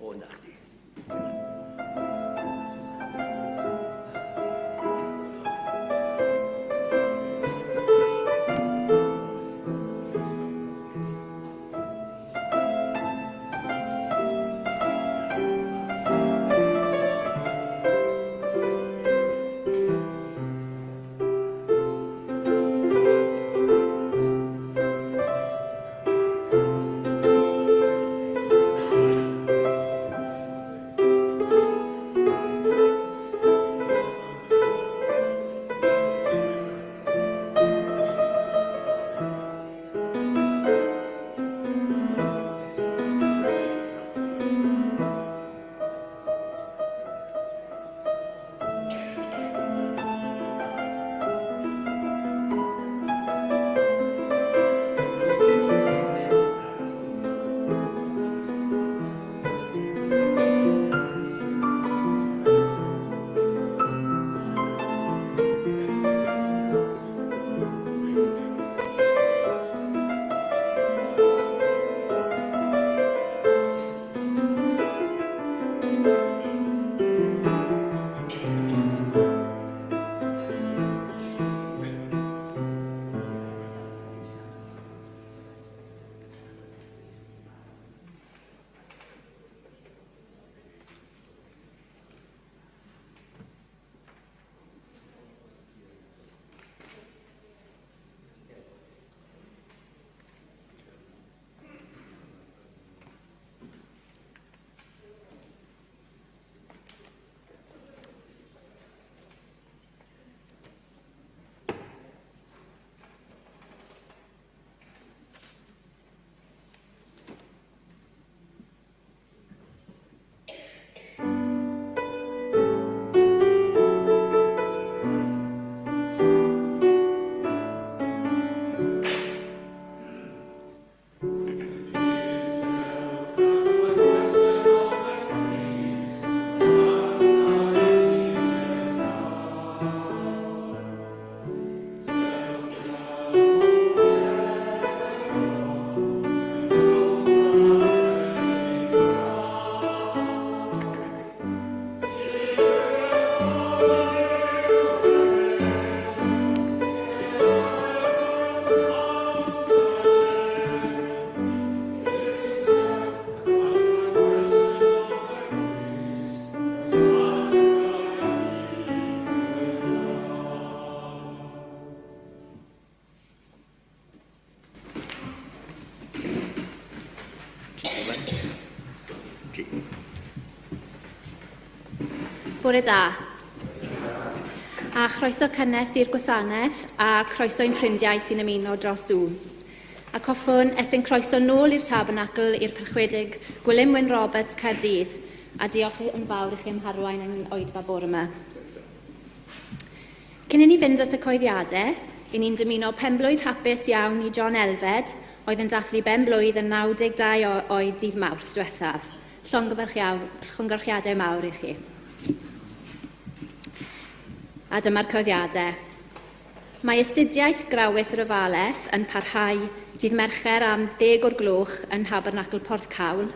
O, na chdi. Bore da. A chroeso cynnes i'r gwasanaeth a chroeso i'n ffrindiau sy'n ymuno dros Zoom. A coffwn estyn croeso nôl i'r tabernacl i'r parchwedig Gwilym Wyn Roberts Caerdydd a diolch yn fawr i chi am harwain yn oedfa bore yma. Cyn i ni fynd at y coeddiadau, i ni'n dymuno penblwydd hapus iawn i John Elfed, oedd yn dathlu ben-blwydd yn 92 oed dydd Mawrth diwethaf. Llongyfarchiadau mawr i chi. A dyma'r coeddiadau. Mae astudiaeth Grawys yr Ofalaeth yn parhau dydd Mercher am 10 o'r gloch yn Nhabernacl Porthcawl.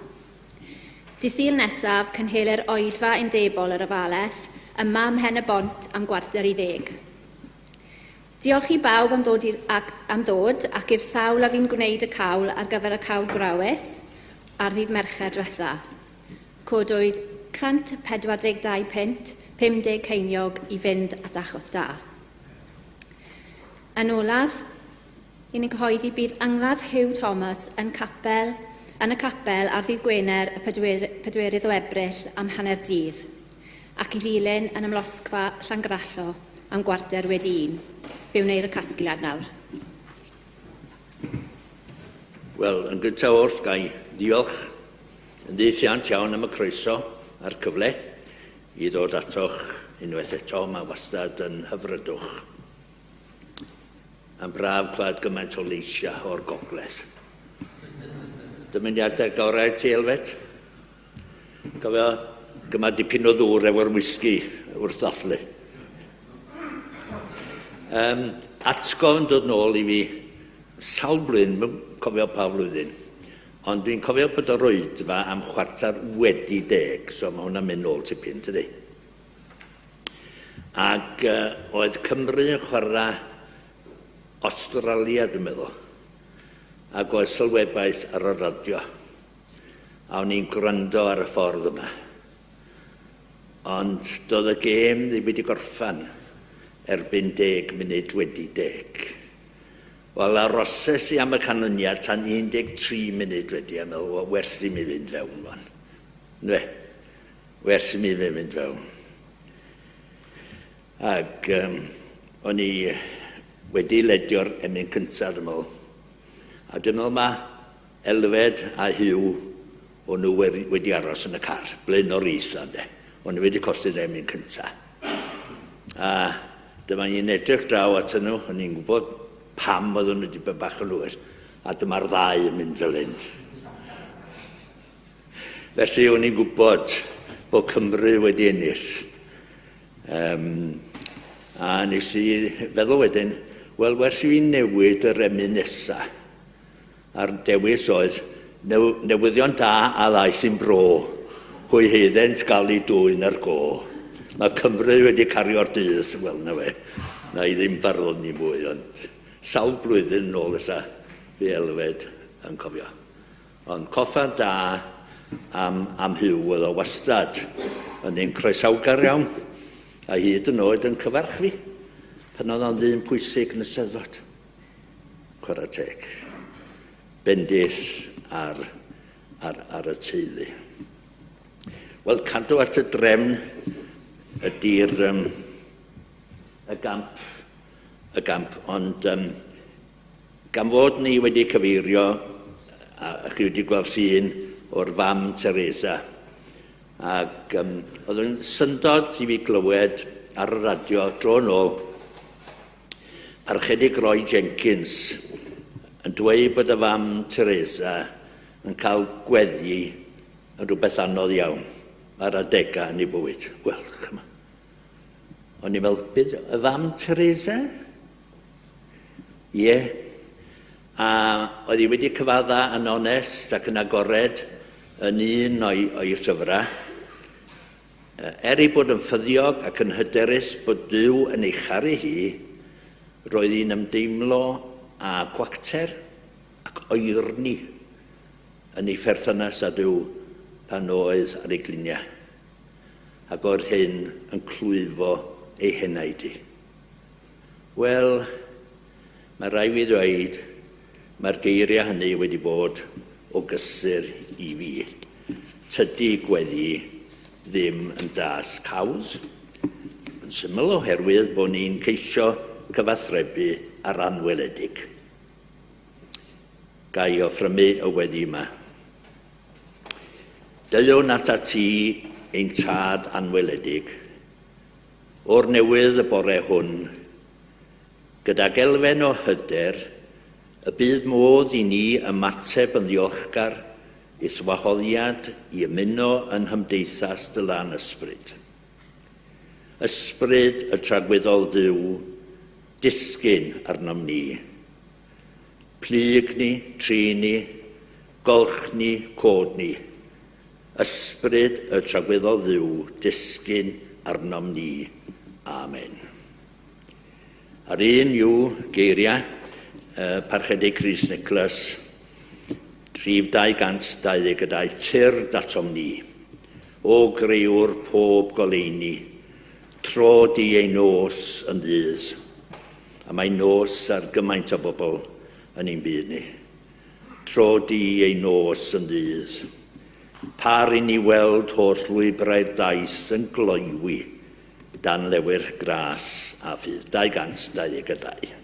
Dydd Sul nesaf, cynhelir oedfa undebol yr Ofalaeth yma ym Mhen-y-bont am 9:45. Diolch i bawb am ddod, i, ac, am ddod ac i'r sawl a fu'n gwneud y cawl ar gyfer y cawl grawys ar ddydd Mercher diwetha. Codwyd 142 punt, 50 ceiniog i fynd at achos da. Yn olaf, i ni'n cyhoeddi bydd angladd Hugh Thomas yn, capel, yn y capel ar ddydd Gwener y pedwerydd o Ebrill am hanner dydd, ac i ddilyn yn ymlosgfa Llangrallo am 1:15. Fe wneir y casgliad nawr. Wel, yn gyntaf oll, ga i ddiolch yn ddeithiant iawn am y croeso a'r cyfle i ddod atoch unwaith eto. Mae wastad yn hyfrydwch. Am braf clywed gymaint o leisiau o'r gogledd. Dymuniadau gorau ti, Elfed. Cofio, gyma dipyn o ddŵr efo'r whisky wrth ddathlu. Um, atgof yn dod nôl i fi sawl blwyddyn, cofio pa flwyddyn. Ond dwi'n cofio bod yr oedfa am 10:15, so mae hwnna'n mynd nôl tipyn, tydi? Ac oedd Cymru yn chwarae Awstralia, dwi'n meddwl. Ac oedd sylwebaeth ar y radio. A o'n i'n gwrando ar y ffordd yma. Ond doedd y gêm ddim wedi gorffan erbyn 10:10. Wel, aroses i am y canlyniad tan 13 munud wedi a meddwl, wel, werth i mi fynd fewn wan. Yndyfe? Werth i mi fynd fewn. Ac o'n i wedi ledio'r emyn cyntaf, dwi'n meddwl. A dwi'n meddwl mae Elfed a Huw, o'n nhw wedi aros yn y car, blaenoriaethau, ynde. O'n nhw wedi colli'r emyn cyntaf. A dyma ni'n edrych draw at nhw, o'n i'n gwybod pam oedden nhw wedi bod bach yn hwyr, a dyma'r ddau yn mynd fel hyn. Felly o'n i'n gwybod bod Cymru wedi ennill. A nes i feddwl wedyn, wel, werth i fi newid yr emyn nesaf. A'r dewis oedd, newyddion da a ddaeth i'n bro, hwy heiddent gael eu dwyn ar go. Mae Cymru wedi cario'r dydd, wel na fe, na i ddim farddoni mwy, ond sawl blwyddyn yn ôl ella fi Elfed yn cofio. Ond coffa da am, am Huw oedd o wastad yn un croesawgar iawn, a hyd yn oed yn cyfarch fi pan oedd o'n ddyn pwysig yn y Steddfod. Chwarae teg. Bendith ar, ar, ar y teulu. Wel, cadw at y drefn ydy'r y gamp, y gamp, ond gan fod ni wedi cyfeirio, a chi wedi gweld llun o'r fam Teresa, ac oedd yn syndod i fi glywed ar y radio dro yn ôl Parchedig Roy Jenkins yn dweud bod y fam Teresa yn cael gweddi yn rhywbeth anodd iawn ar adegau yn ei bywyd. Wel, chymod. O'n i'n meddwl, beth, y fam Teresa? Ie. A oedd hi wedi cyfadda yn onest ac yn agored yn un o'i, o'i llyfrau. Er ei bod yn ffyddiog ac yn hyderus bod Duw yn ei charu hi, roedd hi'n ymdeimlo â gwacter ac oerni yn ei pherthynas â Duw pan oedd ar ei gliniau, ac oedd hyn yn clwyfo ei henaid hi. Wel, mae rai fi ddweud, mae'r geiriau hynny wedi bod o gysur i fi. Tydi gweddi ddim yn dasg hawdd, yn syml oherwydd bod ni'n ceisio cyfathrebu â'r anweledig. Ga i offrymu y weddi yma. Deuwn atat ti, ein Tad anweledig, o'r newydd y bore hwn, gydag elfen o hyder y bydd modd i ni ymateb yn ddiolchgar i'th wahoddiad i ymuno yn nghymdeithas dy lân ysbryd. Ysbryd y tragwyddol Dduw, disgyn arnom ni. Plyg ni, trin ni, golch ni, cod ni. Ysbryd y tragwyddol Dduw, disgyn arnom ni. Amen. A'r un yw geiriau Parchedig Rhys Nicholas, rhif 222, Tyrd atom ni, O Grëwr pob goleuni, tro di ei nos yn ddydd. A mae nos ar gymaint o bobl yn ein byd ni. Tro di ei nos yn ddydd. Par i ni weld holl lwybrau'r daith yn gloywi dan lewyrch gras a ffydd. 222.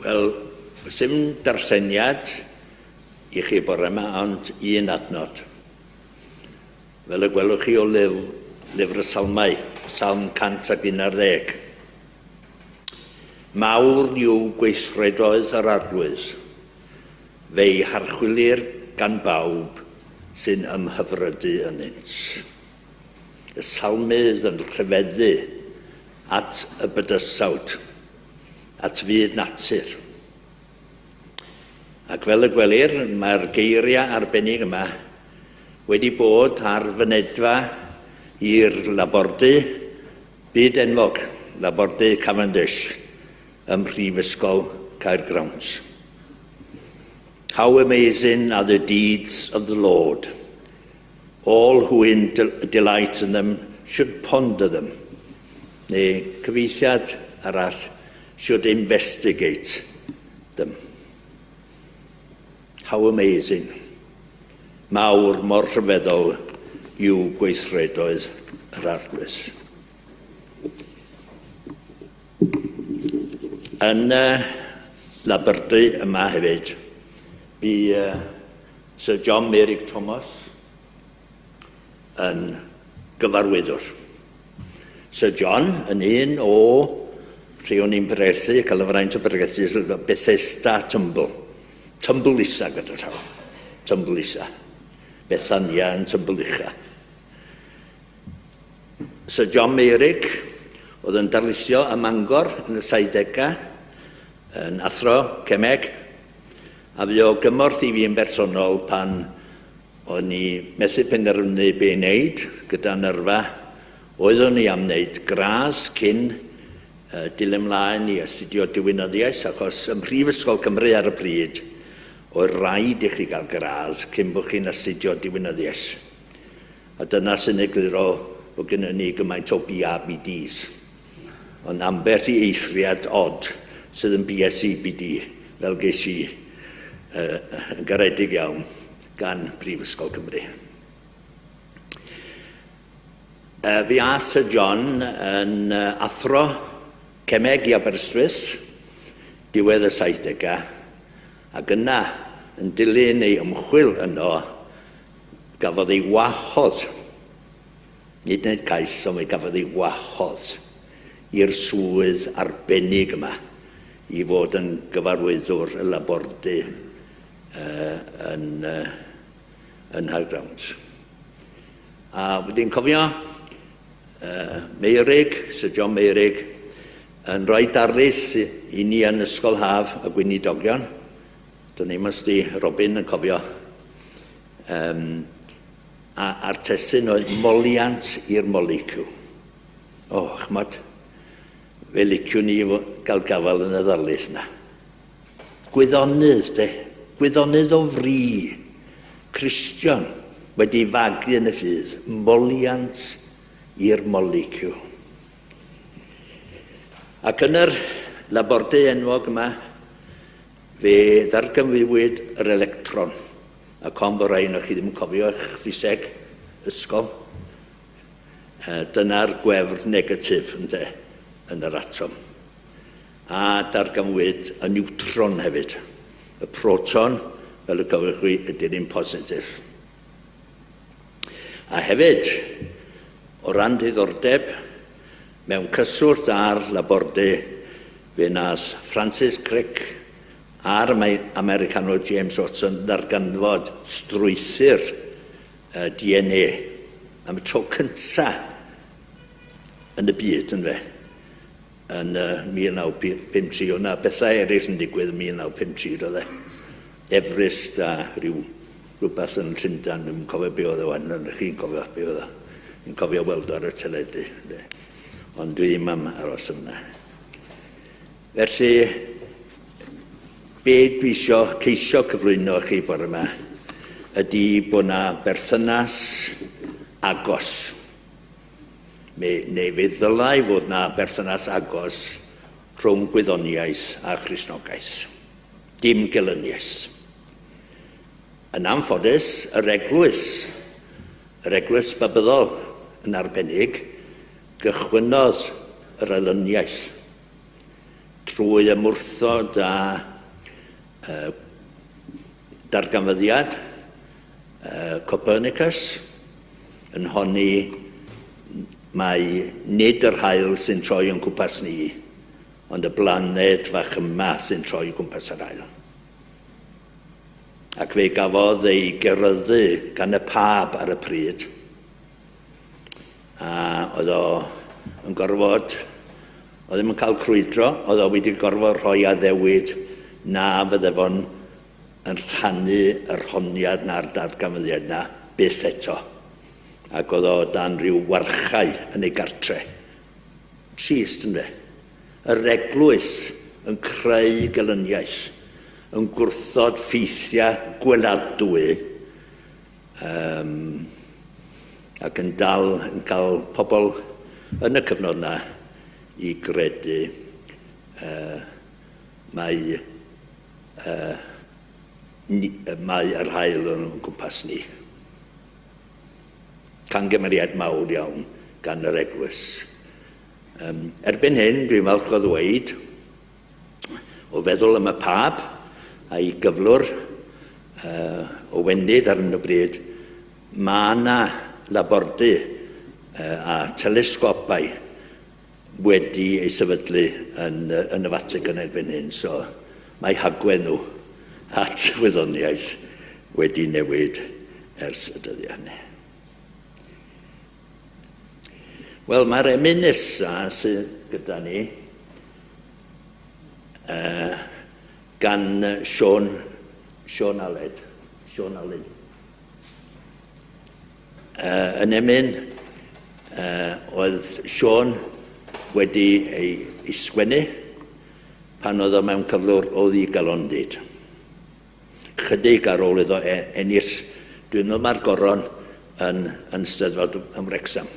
Wel, sim darlleniad i chi bore yma, ond un adnod. Fel y gwelwch chi o lyfr, lyfr y Salmau, Salm 111. Mawr yw gweithredoedd yr Arglwydd, fe'i harchwilir gan bawb sy'n ymhyfrydu ynddynt. Y salmydd yn rhyfeddu at y bydysawd, at fyd natur. Ac fel y gwelir, mae'r geiriau arbennig yma wedi bod ar fynedfa i'r labordy byd enwog, Labordy Cavendish, ym Mhrifysgol Caergrawnt. How amazing are the deeds of the Lord! All who in delight in them should ponder them. Neu cyfieithiad arall, should investigate them. How amazing. Mawr mor rhyfeddol yw gweithredoedd yr Arglwydd. Yn labordy yma hefyd, bu Sir John Meurig Thomas yn gyfarwyddwr. Sir John yn un o rhai o'n i'n pregethu, cael y fraint o pregethu, Bethesda Tymbl. Tymbl isa gyda llaw. Tymbl isa. Bethania yn Tymbl ucha. Sir John Meurig oedd yn darlithio ym Mangor yn y 70au, yn athro cemeg, a fu o gymorth i fi yn bersonol pan o'n i methu penderfynu be i wneud gyda nyrfa. Oeddwn i am wneud gradd cyn uh, dilyn mlaen i astudio diwinyddiaeth, achos ym Mhrifysgol Cymru ar y pryd, oedd rhaid i chi gael gradd cyn bod chi'n astudio diwinyddiaeth. A dyna sy'n egluro bod gennym ni gymaint o BABDs. Ond ambell i eithriad od sydd yn BSCBD, fel ges i uh, yn garedig iawn gan Brifysgol Cymru. Uh, fi a Sir John yn uh, athro cemeg i Aberystwyth, diwedd y 70au, ac yna, yn dilyn ei ymchwil yno, gafodd ei wahodd, nid wneud cais, ond fe gafodd ei wahodd i'r swydd arbennig yma i fod yn gyfarwyddwr y labordy uh, yn, uh, yn Nghaergrawnt. A wedyn cofio uh, Meurig, Sir John Meurig, yn rhoi darlith i ni yn Ysgol Haf y Gweinidogion. Do'n i'm os di Robin yn cofio. Um, a, a'r testun oedd moliant i'r moleciwl. O, oh, chmod, fe liciwn ni gael gafael yn y ddarlith yna. Gwyddonydd, de, gwyddonydd o fri, Cristion, wedi fagu yn y ffydd, moliant i'r moleciwl. Ac yn yr labordy enwog yma, Fe ddarganfuwyd yr electron, ac ond bod rai ohonoch chi ddim yn cofio eich ffiseg ysgol, dyna'r gwefr negatif, ynte, yn yr atom. A darganfuwyd y niwtron hefyd. Y proton, fel y cofiwch chi, ydy'r un positif. A hefyd, o ran diddordeb, mewn cyswllt â'r labordy, fe wnaeth Francis Crick a'r Americanwr James Watson ddarganfod strwythur DNA am y tro cyntaf yn y byd, yn fe, yn 1953. Oedd yna bethau eraill yn digwydd yn 1953, roedd e. Everest a rhyw rhywbeth yn Llundain, dwi'n cofio be oedd e wan, ond chi'n cofio be oedd e. Dwi'n cofio weld ar y teledu. Ond dwi ddim am aros yna. Felly, be dwi isio ceisio cyflwyno chi bore yma ydy bod yna berthynas agos, neu, neu fe ddylai fod yna berthynas agos rhwng gwyddoniaeth a Christnogaeth. Dim gelyniaeth. Yn anffodus, yr eglwys, yr eglwys Babyddol yn arbennig, gychwynnodd yr elyniaeth. Trwy ymwrthod â darganfyddiad Copernicus, yn honni mai nid yr haul sy'n troi o'n cwmpas ni, ond y blaned fach yma sy'n troi o gwmpas yr haul. Ac fe gafodd ei geryddu gan y Pab ar y pryd, A oedd o yn gorfod, oedd ddim yn cael crwydro, oedd o wedi gorfod rhoi addewid na fydde fo'n yn rhannu yr honiad na'r darganfyddiad na byth eto. Ac oedd o dan ryw warchau yn ei gartre. Trist, ynde? Yr eglwys yn creu gelyniaeth, yn gwrthod ffeithiau gweladwy, Um, ac yn dal yn cael pobl yn y cyfnod yna i gredu mai, ni, mai yr haul yn gwmpas ni. Cangymeriad mawr iawn gan yr eglwys. Erbyn hyn, dwi'n falch o ddweud, O feddwl am y Pab a'i gyflwr o wendid ar hyn o bryd, mae yna labordy a telesgopau wedi ei sefydlu yn, yn y Vatican erbyn hyn, so mae hagwedd nhw at wyddoniaeth wedi newid ers y dyddiau hynny. Wel, mae'r emyn nesaf sydd gyda ni gan Siôn, Siôn Aled, Siôn Alun. Yn emyn oedd Siôn wedi ei, ei sgwennu pan oedd o mewn cyflwr o ddigalondid. Chydig ar ôl iddo e ennill, dwi'n meddwl mae'r goron yn, yn Steddfod yn Wrecsam.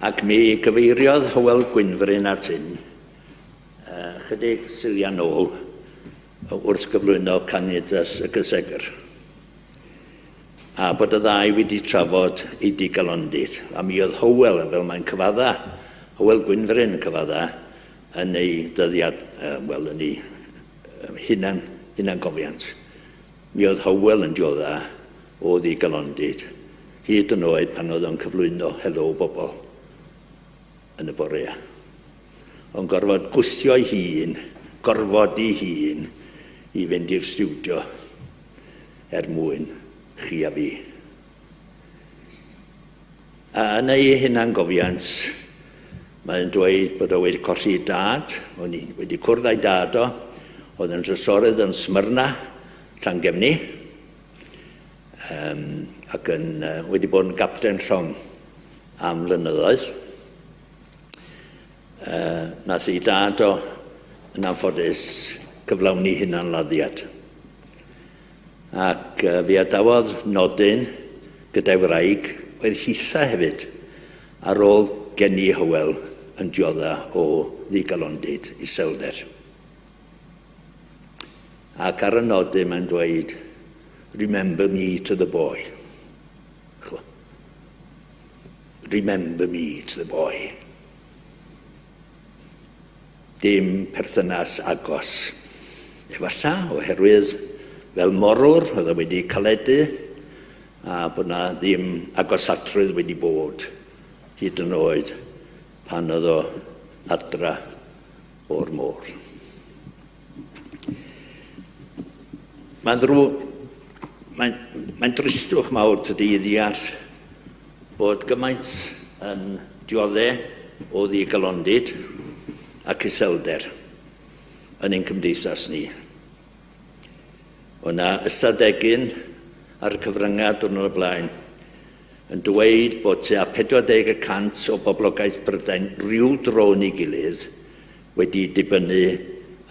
Ac mi gyfeiriodd Hywel Gwynfryn at hyn chydig Suliau nôl wrth gyflwyno Caniatas y Gysegr. A bod y ddau wedi trafod ei digalondid. A mi oedd Hywel, fel mae'n cyfadda, Hywel Gwynfryn yn cyfadda, yn ei dyddiad, wel, yn ei hunan, hunangofiant. Mi oedd Hywel yn diodda o ddigalondid, hyd yn oed pan oedd o'n cyflwyno helo bobl yn y borea. O'n gorfod gwthio'i hun, gorfodi hun i fynd i'r stiwdio er mwyn chi a fi. A yn ei hunangofiant, mae'n dweud bod o wedi colli ei dad, o'n i wedi cwrdd â'i dad o, oedd yn drysorydd yn Smyrna, Llangefni, um, ac yn, wedi bod yn gapten llong am flynyddoedd. Nath ei dad o, yn anffodus, cyflawni hunanladdiad. Ac fe adawodd nodyn gyda'i wraig, oedd hitha hefyd, ar ôl geni Hywel yn diodda o ddigalondid, iselder. Ac ar y nodyn mae'n dweud, Remember me to the boy. Chwa. Remember me to the boy. Dim perthynas agos. Efallai oherwydd fel morwr oedd o wedi caledu a bod na ddim agosatrwydd wedi bod hyd yn oed pan oedd o adra o'r môr. Mae'n ddrw... Mae'n mae dristwch mawr tydi i ddeall bod gymaint yn diodde o ddigalondid ac iselder yn ein cymdeithas ni. O na ystadegyn ar y cyfryngau diwrnod o blaen yn dweud bod tua 40 y cant o boblogaeth Brydain ryw dro neu gilydd wedi dibynnu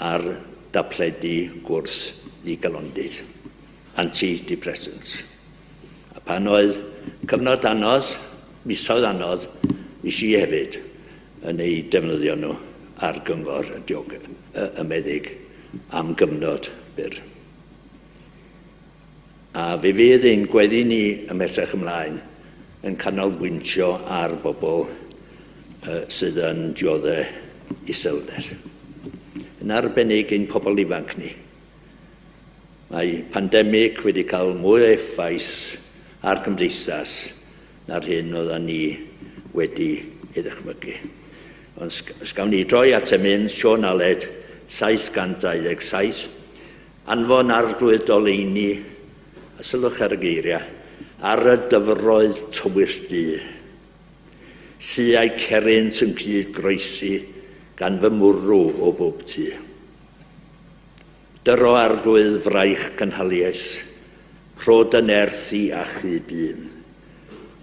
ar dabledi gwrth ddigalondid, antidepressants. A pan oedd cyfnod anodd, misoedd anodd, nes i hefyd yn eu defnyddio nhw ar gyngor y, diog, y, y meddyg am gyfnod byr. A fe fydd ein gweddi ni ymhellach ymlaen yn canolbwyntio ar bobl sydd yn diodde iselder. Yn arbennig ein pobl ifanc ni. Mae pandemig wedi cael mwy o effaith ar gymdeithas na'r hyn oeddan ni wedi ei ddychmygu. Ond os gawn ni droi at emyn Siôn Aled 727, anfon arglwydd doleini, a sylwch ar y geiriau, ar y dyfroedd tywyll du. Suau cerrynt yn cyd groesi gan fy mwrw o bob tu. Dyro arglwydd fraich cynhaliaeth, rho dy nerth i achub un,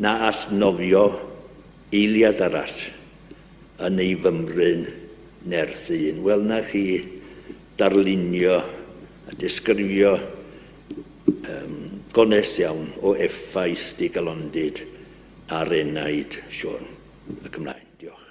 na all nofio eiliad arall yn ei fymryn nerth un. Wel na chi darlunio a disgrifio um, gonest iawn o effaith digalondid ar enaid Siôn. Ac ymlaen. Diolch.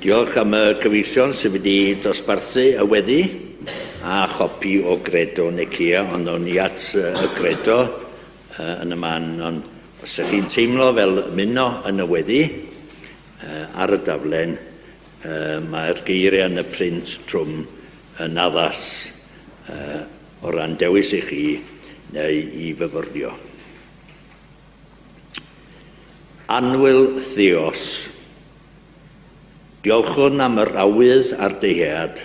Diolch am y cyfeillion sydd wedi dosbarthu y weddi a chopi o Gredo Nicia, ond o'n i at y Credo yn y man, ond os ydych chi'n teimlo fel ymuno yn y weddi ar y daflen, mae'r geiriau yn y print trwm yn addas o ran dewis i chi neu i fyfyrio. Annwyl Theos, diolchwn am yr awydd a'r dyhead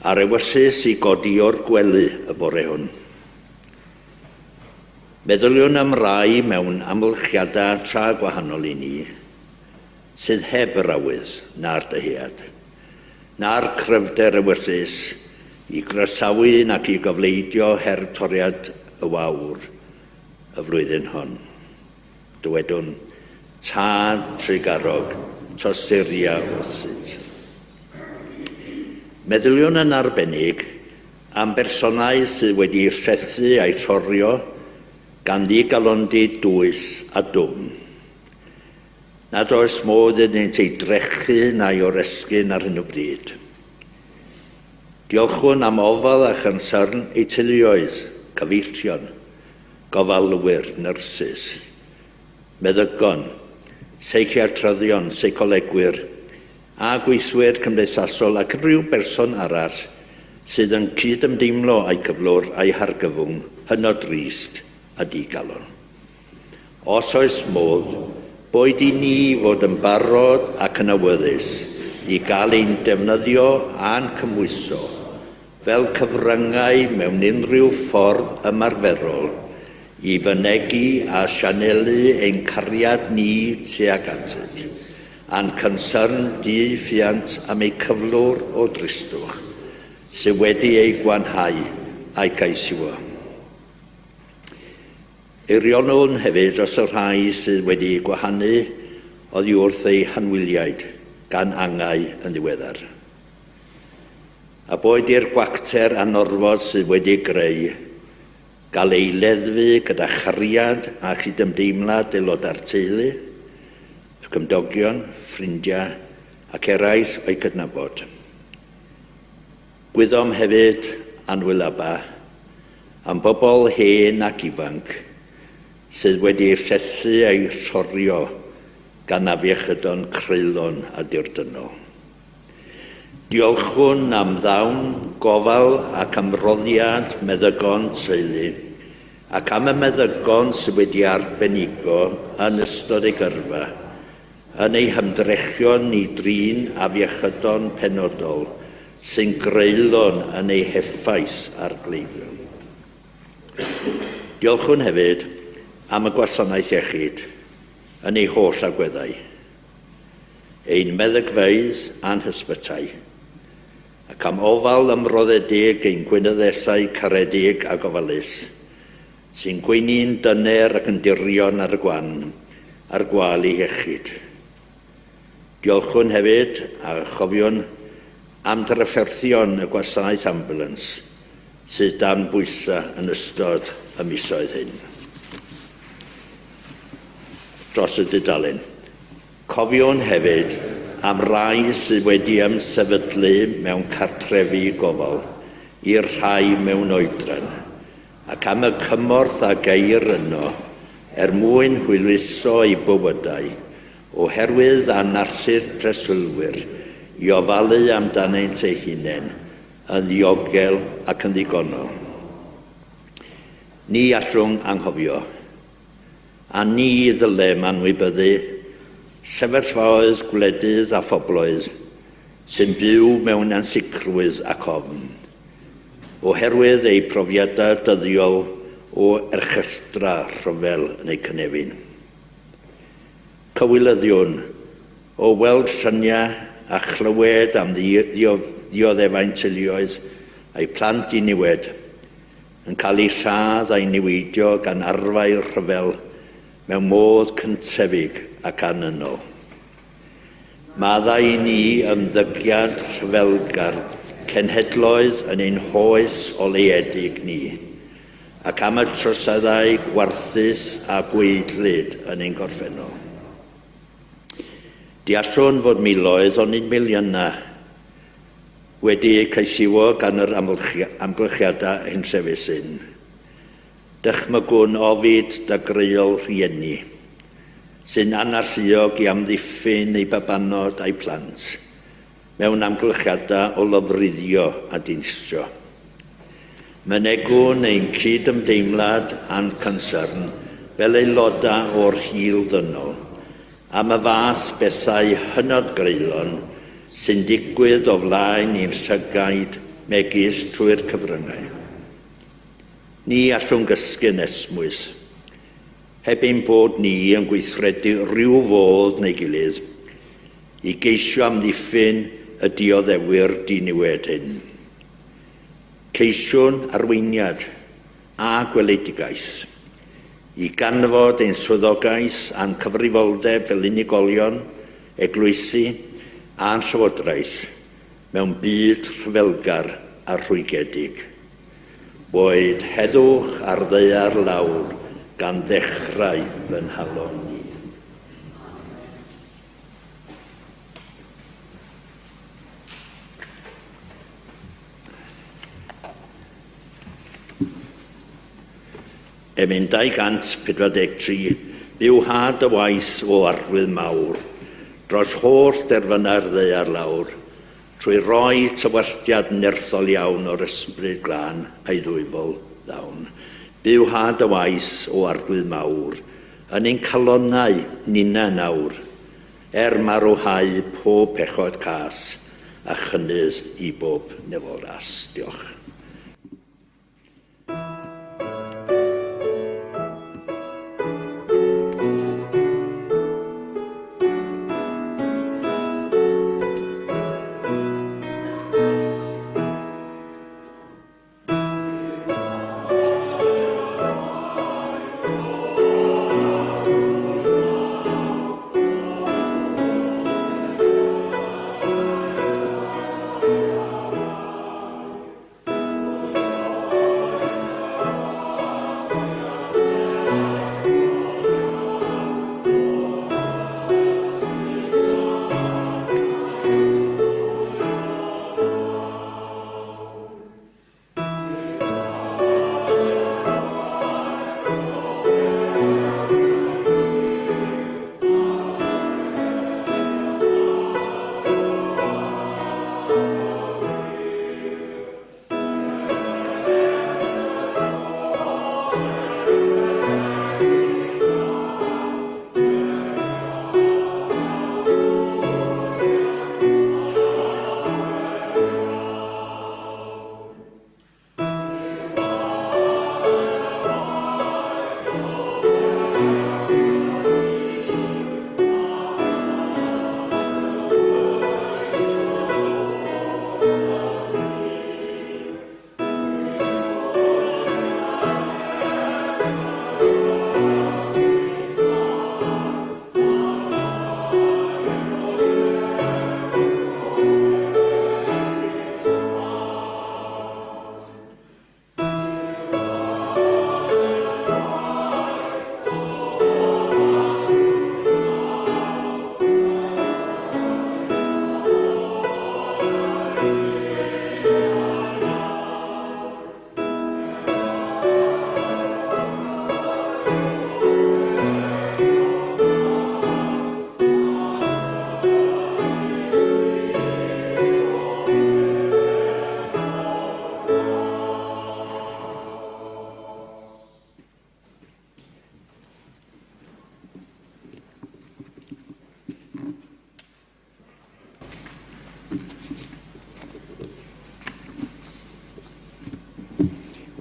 a'r ewyllys i godi o'r gwely y bore hwn. Meddyliwn am rai mewn amgylchiadau tra gwahanol i ni, sydd heb yr awydd na'r dyhead, na'r cryfder ewyllys i groesawu nac i gofleidio her toriad y wawr y flwyddyn hon. Dywedwn, Tad trugarog, tosturia wrthynt. Meddyliwn yn arbennig am bersonau sydd wedi rhethu a'i rhorio gan ddigalondid dwys a dwfn, nad oes modd iddynt ei drechu na'i oresgyn ar hyn o bryd. Diolchwn am ofal a chynsyrn eu teuluoedd, cyfeillion, gofalwyr, nyrsys, meddygon, seiciatryddion, seicolegwyr a gweithwyr cymdeithasol ac unrhyw berson arall sydd yn cyd-ymdeimlo â'u cyflwr a'u hargyfwng hynod drist a digalon. Os oes modd, boed i ni fod yn barod ac yn awyddus i gael ein defnyddio a'n cymhwyso fel cyfryngau mewn unrhyw ffordd ymarferol i fynegi a sianelu ein cariad ni tuag atynt, a'n cynsyrn di-ffiant am eu cyflwr o dristwch sydd wedi eu gwanhau a'u caethiwo. Eirionwn hefyd dros y rhai sydd wedi gwahanu oddi wrth eu hanwyliaid gan angau yn ddiweddar. A boed i'r gwacter anorfod sydd wedi ei greu gael ei leddfu gyda chariad a chydymdeimlad aelodau'r teulu, y cymdogion, ffrindiau ac eraill o'i cydnabod. Gwyddom hefyd, annwyl Abba, am bobl hen ac ifanc sydd wedi eu llethu a'u rhorio gan afiechydon creulon a dirdynnol. Diolchwn am ddawn, gofal ac ymroddiad meddygon teulu, ac am y meddygon sydd wedi arbenigo yn ystod eu gyrfa, yn eu hymdrechion i drin afiechydon penodol sy'n greulon yn eu heffaith ar gleifion. Diolchwn hefyd am y gwasanaeth iechyd yn ei holl agweddau. ein meddygfeydd a'n hysbytai, ac am ofal ymroddedig ein gweinyddesau caredig a gofalus, sy'n gweini'n dyner ac yn dirion ar y gwan a'r gwael eu hiechyd. Diolchwn hefyd a chofiwn am drafferthion y gwasanaeth ambulans sydd dan bwysau yn ystod y misoedd hyn. Dros y dudalen. Cofiwn hefyd am rai sydd wedi ymsefydlu mewn cartrefi gofal i'r rhai mewn oedran, ac am y cymorth a geir yno er mwyn hwyluso eu bywydau, oherwydd anarthur preswylwyr i ofalu amdanynt eu hunain yn ddiogel ac yn ddigonol. Ni allwn anghofio, a ni ddylem anwybyddu, sefyllfaoedd gwledydd a phobloedd sy'n byw mewn ansicrwydd ac ofn, oherwydd eu profiadau dyddiol o erchylltra rhyfel yn eu cynefin. Cywilyddiwn o weld lluniau a chlywed am ddioddefaint teuluoedd a'u plant diniwed yn cael eu lladd a'u niweidio gan arfau rhyfel mewn modd cyntefig ac annynol. Maddau i ni ymddygiad rhyfelgar cenhedloedd yn ein hoes oleuedig ni, ac am y troseddau gwarthus a gwaedlyd yn ein gorffennol. Deallwn fod miloedd, ond nid miliynau, wedi eu caethiwo gan yr amgylchiadau hunllefus hyn. Dychmygwn ofid dagreuol rhieni sy'n analluog i amddiffyn eu babanod a'u plant mewn amgylchiadau o lofruddio a dinistrio. Mynegwn ein cyd-ymdeimlad a'n consyrn fel aelodau o'r hil ddynol am y fath bethau hynod greulon sy'n digwydd o flaen i'n llygaid megis trwy'r cyfryngau. Ni allwn gysgu'n esmwyth. heb ein bod ni yn gweithredu rhyw fodd neu gilydd i geisio amddiffyn y dioddefwyr diniwed hyn. Ceisiwn arweiniad a gweledigaeth i ganfod ein swyddogaeth a'n cyfrifoldeb fel unigolion, eglwysi a'n llywodraeth mewn byd rhyfelgar a rhwygedig. Boed heddwch ar ddaear lawr gan ddechrau fy nghalon i. Emyn 243, Byw had dy waith o Arglwydd mawr, dros holl derfynau'r ddaear lawr, Trwy roi tywalltiad nerthol iawn o'r Ysbryd Glân a'i ddwyfol ddawn, byw had dy waith, o Arglwydd mawr, yn ein calonnau ninna yn awr, er marwhau pob pechod cas a chynnydd i bob nefol ras. Diolch.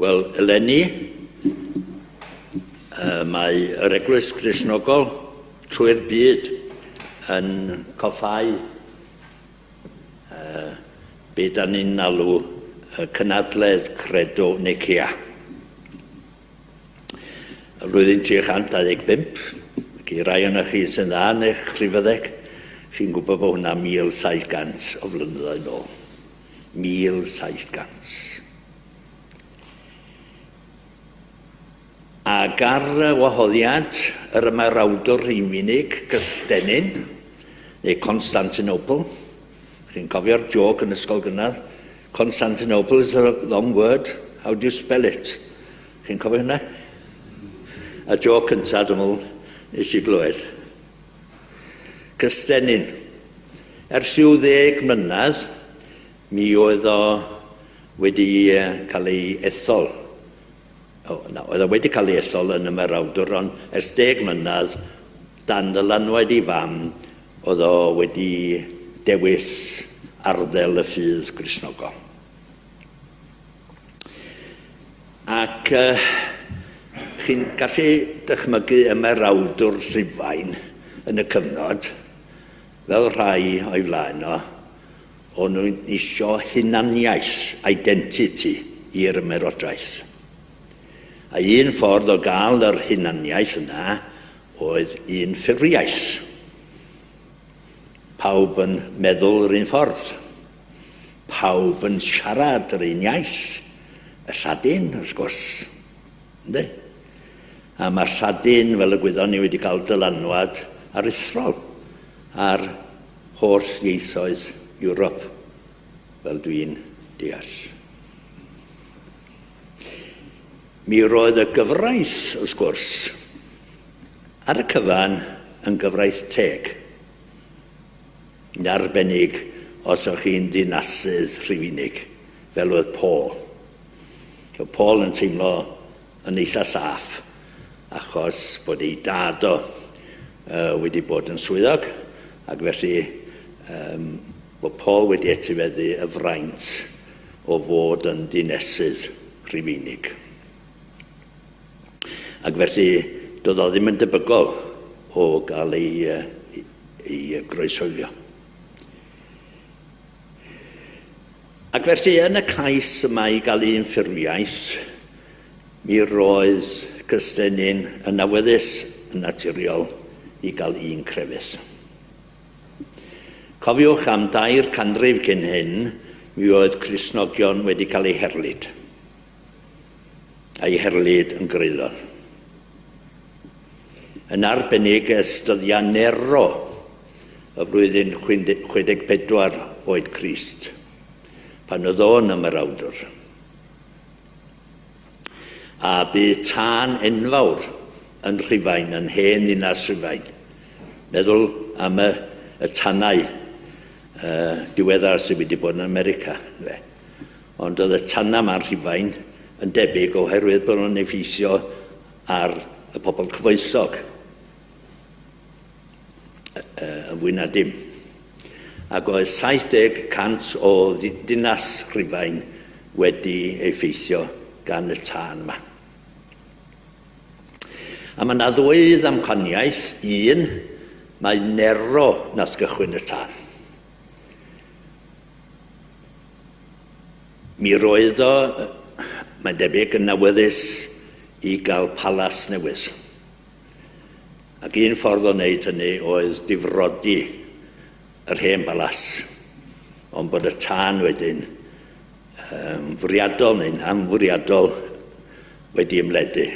Wel, eleni, mae yr Eglwys Gristnogol trwy'r byd yn coffáu be da ni'n alw y cynadledd Credo Nicea. Y flwyddyn 325, ac i rai o'na chi sy'n dda yn eich rhifyddeg, chi'n gwybod bod hwnna 1700 o flynyddoedd nôl. 1700. Ac ar wahoddiad yr ymerawdwr Rhufeinig Gystennin, neu Constantinople, chi'n cofio'r jôc yn ysgol gynradd? Constantinople is a long word, how do you spell it? Chi'n cofio hynna? A jôc cynta, dwi'n meddwl, nes i glywed. Cystennin. Ers i'w ddeg mlynedd, mi oedd o wedi cael ei ethol O, na, oedd o wedi cael ei ethol yn ymerawdwr, ond ers deg mlynedd, dan ddylanwad ei fam, oedd o wedi dewis arddel y ffydd Gristnogol. Ac chi'n gallu dychmygu ymerawdwr Rhufain yn y cyfnod, fel rhai o'i flaen o, o'n nhw'n isio hunaniaeth, identity, i'r ymerodraeth. A un ffordd o gael yr hunaniaeth yna oedd un ffurfiaeth. Pawb yn meddwl yr un ffordd. Pawb yn siarad yr un iaith. Y Lladin, wrth gwrs. Ynddi? A mae'r Lladin, fel y gwyddon ni, wedi cael dylanwad aruthrol ar holl ieithoedd Ewrop, fel dwi'n deall. Mi roedd y gyfraith, wrth gwrs, ar y cyfan yn gyfraith teg. Yn arbennig os o'ch chi'n ddinasydd Rhufeinig, fel oedd Paul. Oedd Paul yn teimlo yn eitha saff, achos bod ei dad o uh, wedi bod yn swyddog, ac felly um, bod Paul wedi etifeddu y fraint o fod yn dinesydd Rhufeinig. Ac felly, doedd o ddim yn debygol o gael ei, ei groeshoelio. Ac felly, yn y cais yma i gael un ffurfiaeth, mi roedd Cystennin yn awyddus yn naturiol i gael un crefydd. Cofiwch am dair canrif cyn hyn, mi oedd Cristnogion wedi cael eu herlid. a'i herlid yn greulon. Yn arbennig ers dyddiau Nero y flwyddyn 64 oed Crist, pan oedd o'n ymerawdwr. A bu tân enfawr yn Rhufain, yn hen ddinas Rhufain. Meddwl am y, y tanau uh, diweddar sydd wedi bod yn America. Fe. Ond oedd y tanau 'ma'n Rhufain yn debyg oherwydd bod nhw'n effeithio ar y pobl cyfoethog yn fwy na dim. Ac oedd 70 cant o ddinas Rhufain wedi effeithio gan y tân 'ma. A mae yna ddwy ddamcaniaeth. Un, mae Nero nath gychwyn y tân. Mi roedd o, mae'n debyg, yn awyddus i gael palas newydd. Ac un ffordd o wneud hynny oedd difrodi yr hen balas, ond bod y tân wedyn yn fwriadol neu'n anfwriadol wedi ymledu.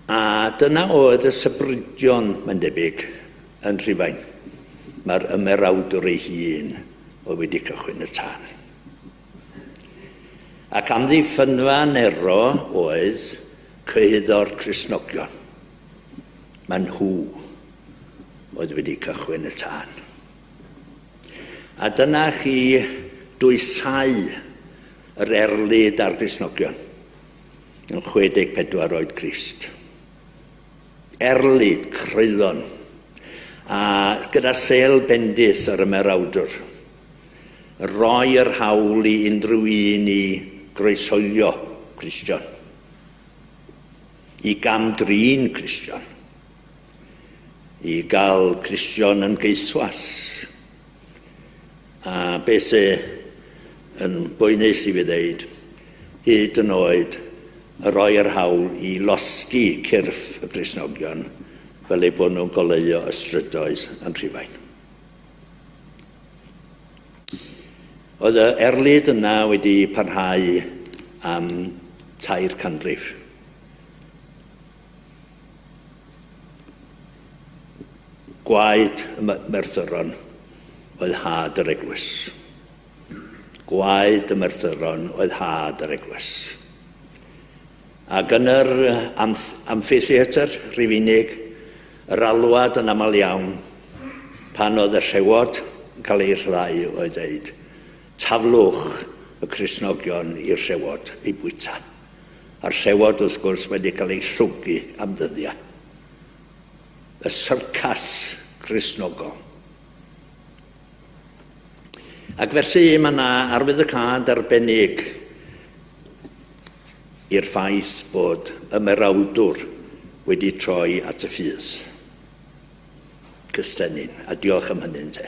A dyna oedd y sybrydion, mae'n debyg, yn Rhufain. Mae'r ymerawdwr ei hun oedd wedi cychwyn y tân. Ac amddiffynfa Nero oedd cyhuddo'r Cristnogion. Mae nhw oedd wedi cychwyn y tân. A dyna chi dwysau yr erlid ar Gristnogion. Yn 64 oed Crist. Erlid creulon, a gyda sêl bendith yr ymerawdwr, roi yr hawl i unrhyw un i groeshoelio Cristion, i gam-drin Cristion, i gael Cristion yn gaethwas. A be sy yn boenus i fi ddeud, hyd yn oed y rhoi yr hawl i losgi cyrff y Cristnogion fel eu bod nhw'n goleuo y strydoedd yn Rhufain. Oedd y erlid yna wedi parhau am tair canrif. Gwaed y merthyron oedd had yr eglwys. Gwaed y merthyron oedd had yr eglwys. Ac yn yr amphitheatr Rufeinig, yr alwad yn aml iawn, pan oedd y llewod yn cael eu rhyddhau, oedd dweud, taflwch y Cristnogion i'r llewod eu bwyta. A'r llewod, wrth gwrs, wedi cael eu llwgu am ddyddiau. Y syrcas Gristnogol. Ac felly mae yna arwyddocâd arbennig. i'r ffaith bod ymerawdwr wedi troi at y ffydd. Cystennin, a diolch am hynny ynte.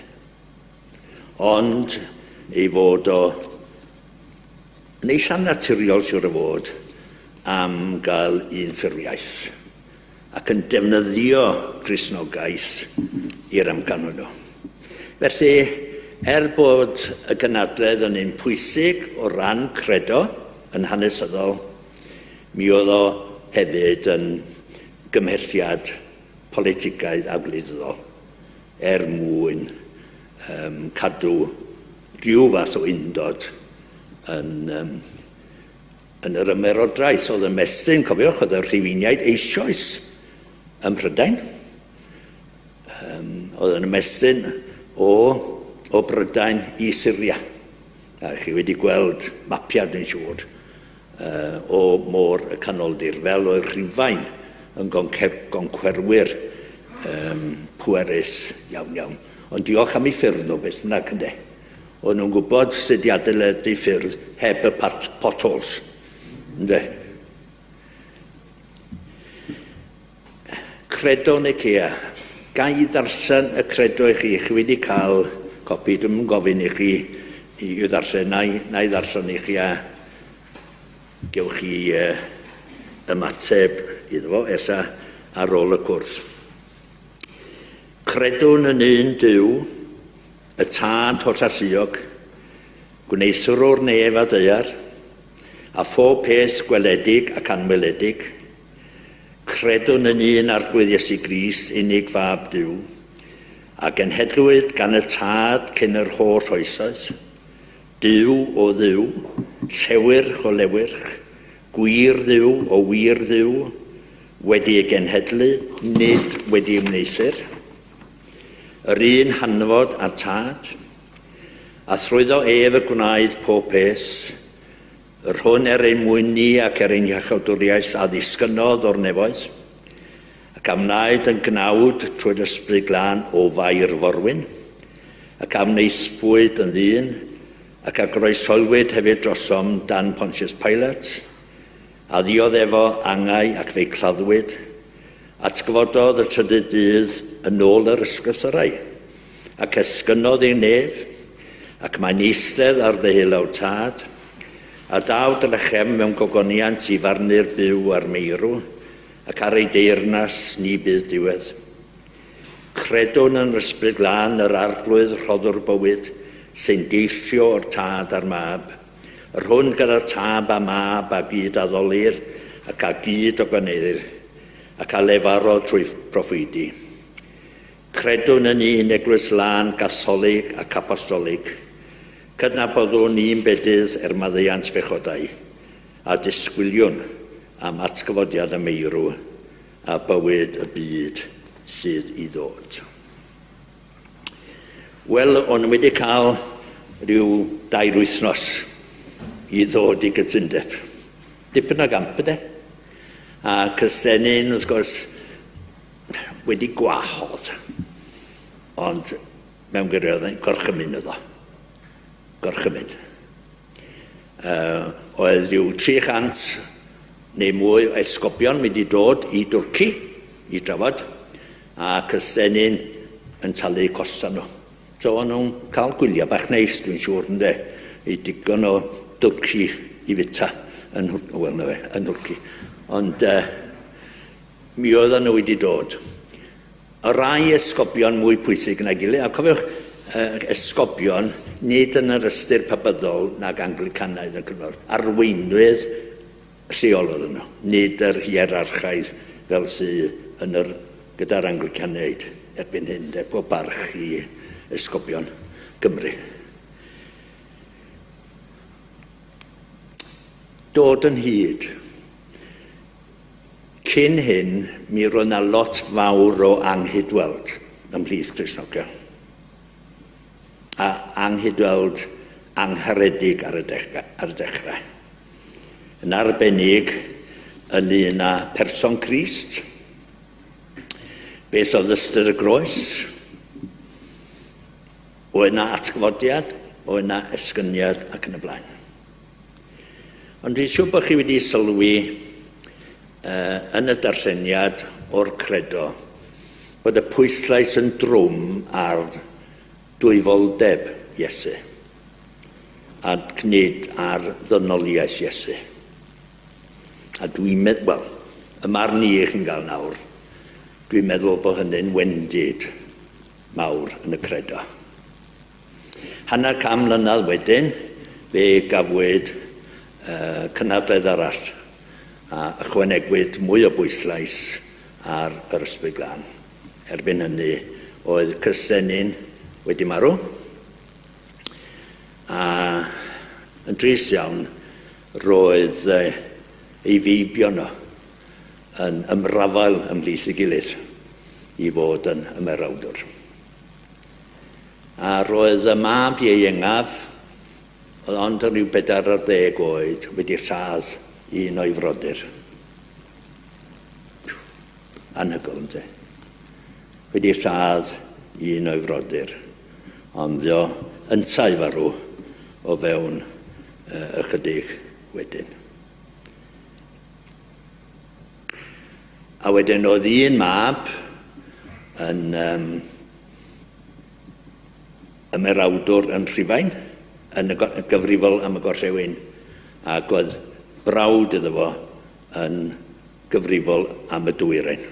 Ond ei fod o yn eitha naturiol siwr o fod am gael un ffurfiaeth ac yn defnyddio Cristnogaeth i'r amcan hwnnw. Felly, er bod y gynadledd yn un pwysig o ran credo yn hanesyddol, mi oedd o hefyd yn gymhelliad politicaidd a gwleidyddol er mwyn um, cadw rhyw fath o undod yn, um, yn yr ymerodraeth oedd yn mestyn, cofiwch, oedd y Rhufeiniaid eisoes ym Mhrydain. Um, oedd yn ymestyn o, o Brydain i Syria. A chi wedi gweld mapiau, dwi'n siŵr, uh, o môr y Canoldir, fel oedd Rhufain yn goncwerwyr um, pwerus iawn iawn. Ond diolch am eu ffyrdd nhw, beth bynnag, ynde. O'n nhw'n gwybod sut i adeiladu ffyrdd heb y potholes, ynde. Credo Nicea. Ga i ddarllen y credo i chi? Chi wedi cael copi, dwi'm yn gofyn i chi i ddarllen, na i, na i ddarllen i chi a gewch chi uh, ymateb iddo fo, ella ar ôl y cwrs. Credwn yn un Duw, y Tad hollalluog, gwneuthurwr nef a daear, a phob peth gweledig ac anweledig. Credwn yn un Arglwydd Iesu Grist, unig Fab Duw, a genhedlwyd gan y Tad cyn yr holl oesoedd, Duw o Dduw, llewyrch o lewyrch, gwir Dduw o wir Dduw, wedi ei genhedlu, nid wedi ei wneuthur. Yr un hanfod â'r Tad, a thrwyddo ef y gwnaed pob peth, yr hwn er ein mwyn ni ac er ein hiachawdwriaeth a ddisgynnodd o'r nefoedd, ac a wnaed yn gnawd trwy'r Ysbryd Glân o Fair Forwyn, ac a wnaethpwyd yn ddyn, ac a groeshoelwyd hefyd drosom dan Pontius Pilate, A ddioddefo angau ac fe'i claddwyd, atgyfododd y trydydd dydd yn ôl yr ysgrythyrau, ac esgynnodd i'r nef, ac mae'n eistedd ar ddeheulaw'r Tad, a daw drachefn mewn gogoniant i farnu'r byw a'r meirw, ac ar ei deyrnas ni bydd diwedd. Credwn yn yr Ysbryd Glân, yr Arglwydd rhoddwr bywyd, sy'n deillio o'r Tad a'r Mab, Yr hwn gyda'r Tab a Mab a gyd addolir ac a gyd ogoneddir, ac a lefarodd trwy proffwydi. Credwn yn un Eglwys Lân, Gatholig ac Apostolig. Cydnabyddwn un bedydd er maddeuant pechodau, a disgwyliwn am atgyfodiad y meirw a bywyd y byd sydd i ddod. Wel, o'n wedi cael rhyw dair wythnos i ddod i gytundeb. Dipyn o gamp yde. A Cystennin, wrth gwrs, wedi gwahodd. Ond mewn gwirionedd, gorchymyn iddo. Gorchymyn. Uh, oedd rhyw 300 neu mwy o esgobion mynd i dod i Dwrci i drafod, a Cystennin yn talu costau nhw. So o'n nhw'n cael gwyliau bach neis, dwi'n siŵr, ynde, i digon o dwrci i fita yn, wel, na fe, yn Nhwrci. Ond uh, mi oedden nhw wedi dod. Y rai esgobion mwy pwysig na'i gilydd, a cofiwch, uh, esgobion nid yn yr ystyr pabyddol nag Anglicanaidd yn cyfnod, arweinwydd lleol oedden nhw, nid yr hierarchaidd fel sydd yn yr, gyda'r Anglicaniaid erbyn hyn, de, pob barch i esgobion Gymru. Dod yn hyd. Cyn hyn, mi roedd 'na lot fawr o anghydweld ymhlith Cristnogion. A anghydweld angharedig ar y, ar y dechrau. Yn arbennig ynglyn â person Crist, beth oedd ystyr y groes, oedd 'na atgyfodiad, oedd 'na esgyniad ac yn y blaen. Ond dwi'n siŵr bod chi wedi sylwi uh, yn y darlleniad o'r credo bod y pwyslais yn drwm ar dwyfoldeb Iesu a nid ar ddynoliaeth Iesu. A dwi'n meddwl, wel, y marn i chi'n gael nawr, dwi'n meddwl bod hynny'n wendid mawr yn y credo. Hanner can mlynedd wedyn, fe gafwyd uh, cynhadledd arall a ychwanegwyd mwy o bwyslais ar yr Ysbryd Glân. Erbyn hynny, oedd Cystennin wedi marw, a yn drist iawn, roedd ei feibion o yn ymrafael ymhlith ei gilydd i fod yn ymerawdwr. A roedd y mab ieuengaf, oedd ond yn rhyw 40 oed, wedi lladd un o'i frodyr. Anhygoel, ynddi? Wedi lladd un o'i frodyr, ond fio yntau farw o fewn ychydig wedyn. A wedyn oedd un mab yn um, ymerawdwr yn Rhufain, yn y gyfrifol am y gorllewin, ac oedd brawd iddo fo yn gyfrifol am y dwyrain.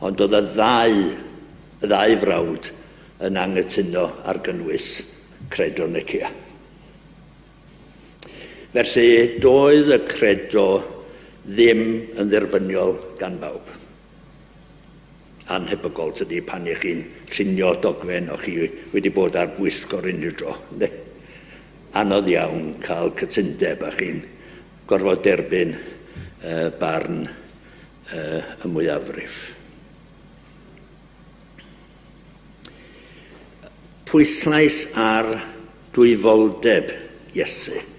Ond oedd y ddau, y ddau frawd yn anghytuno ar gynnwys Credo Nicea. Felly, doedd y credo ddim yn dderbyniol gan bawb. Anhebygol tydi pan ych chi'n llunio dogfen o'ch chi wedi bod ar bwyllgor unrhyw dro. Ynddi? Anodd iawn cael cytundeb a chi'n gorfod derbyn uh, barn uh, y mwyafrif. Pwyslais ar dwyfoldeb Iesu.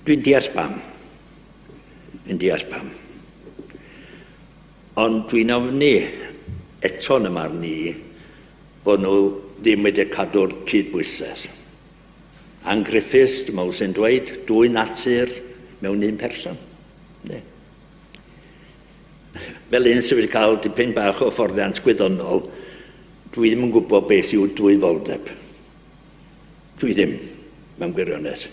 Dwi'n deall pam. Dwi'n deall pam. Ond dwi'n ofni eto yn y marn i bod nhw ddim wedi cadw'r cydbwysedd. Ann Griffiths, dwi'n meddwl sy'n dweud, dwy natur mewn un person. Ne. Fel un sydd wedi cael dipyn bach o fforddiant gwyddonol, dwi ddim yn gwybod beth yw dwyfoldeb. Dwi ddim, mewn gwirionedd.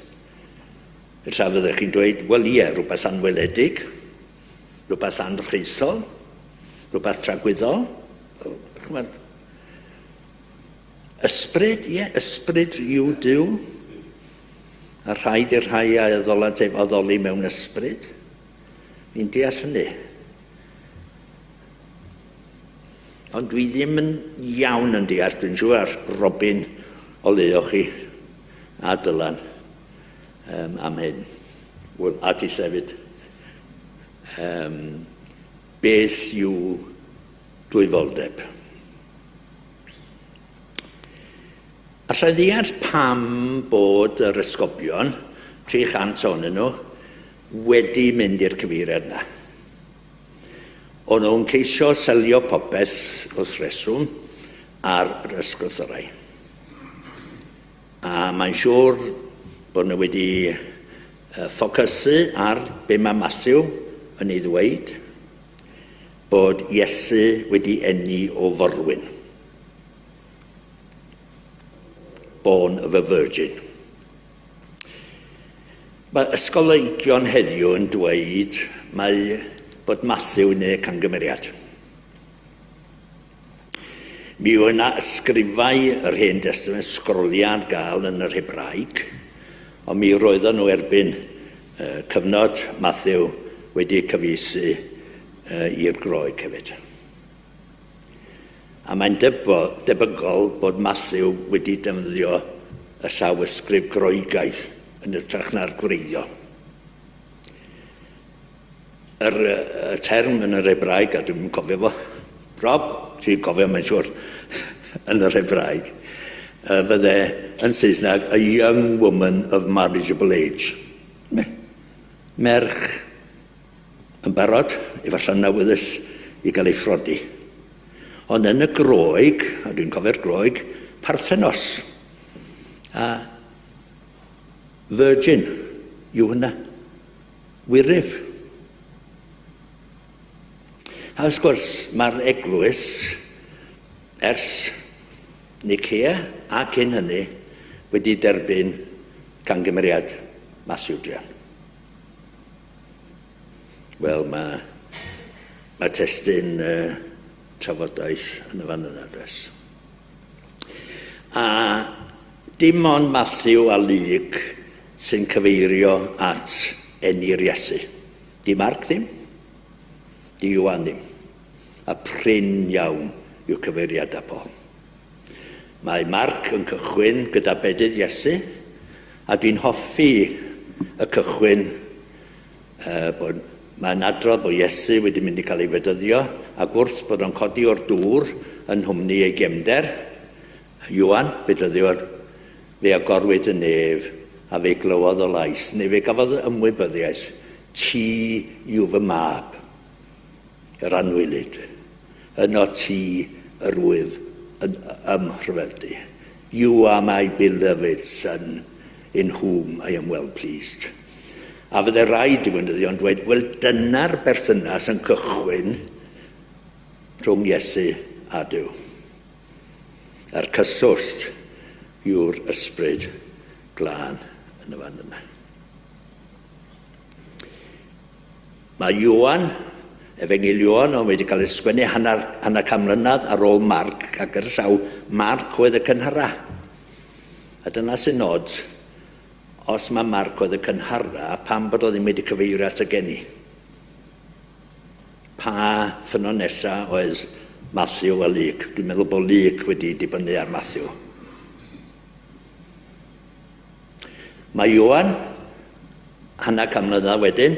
Ella fyddech chi'n dweud, wel ie, rhywbeth anweledig, rhywbeth anrhaethol, rhywbeth tragwyddol. Wel, chymod, ysbryd, ie, ysbryd yw Duw. A rhaid i'r rhai a addolant ef addoli mewn ysbryd. Fi'n deall hynny. Ond dwi ddim yn iawn yn deall, dwi'n siŵr ar Robin o leo chi a Dylan um, am hyn. Wel, a ti hefyd. Um, beth yw dwyfoldeb? Alla i ddeall pam bod yr esgobion, 300 ohonyn nhw, wedi mynd i'r cyfeiriad 'na. O'n nhw'n ceisio selio popeth wrth reswm ar yr ysgrythurau. A mae'n siŵr bod nhw wedi ffocysu ar be mae Matthew yn ei ddweud, bod Iesu wedi eni o forwyn. Born of a virgin. Mae ysgolheigion heddiw yn dweud mai bod Matthew yn gwneud camgymeriad. Mi oedd yna ysgrifau yr Hen Destament, sgroliau ar gael yn yr Hebraeg, ond mi roedden nhw erbyn cyfnod Matthew wedi cyfieithu i'r Groeg hefyd. A mae'n debygol bod Mathew wedi defnyddio y llawysgrif Groegaidd yn hytrach na'r gwreiddiol. Yr, y term yn yr Hebraeg, a dwi'm yn cofio fo, Rob, ti'n cofio mae'n siŵr, yn yr Hebraeg, fydde yn Saesneg, a young woman of marriageable age. Merch yn barod, efallai'n awyddus i gael ei phrodi. Ond yn y Groeg, a dwi'n cofio'r Groeg, Parthenos. A virgin yw hynna. Wyryf. A wrth gwrs, mae'r eglwys ers Nicea a cyn hynny wedi derbyn cangymeriad Matthew druan. Wel, mae, mae testun uh, trafodaeth yn y fan yna, does? A dim ond Matthew a Luc sy'n cyfeirio at eni'r Iesu. Di Marc ddim, di Ioan ddim. A prin iawn yw cyfeiriadau Paul. Mae Marc yn cychwyn gyda bedydd Iesu, a dwi'n hoffi y cychwyn uh, bod mae'n adrodd bod Iesu wedi mynd i cael ei fedyddio, ac wrth bod o'n codi o'r dŵr yn nhwmni ei gefnder, Ioan, fedyddiwr, fe agorwyd y nef, a fe glywodd o lais, neu fe gafodd ymwybyddiaeth, ti yw fy mab, yr anwylyd. Yno ti yr wyf yn ymhryfeddu. You are my beloved son, in whom I am well pleased. A fydde rai diwinyddion dweud, wel dyna'r berthynas yn cychwyn rhwng Iesu a Duw. A'r cyswllt yw'r ysbryd glân yn y fan yna. Mae Ioan, Efengyl Ioan, ond wedi cael ei sgwennu hanner, hanner can mlynedd ar ôl Marc, ac ar y llaw, Marc oedd y cynhara. A dyna sy'n nod, os mae Marc oedd y cynhara, pam bod o ddim wedi cyfeirio at y geni? Pa ffynonellau oedd Matthew a Luc? Dwi'n meddwl bod Luc wedi dibynnu ar Matthew. Mae Ioan, hanner can mlynedd wedyn,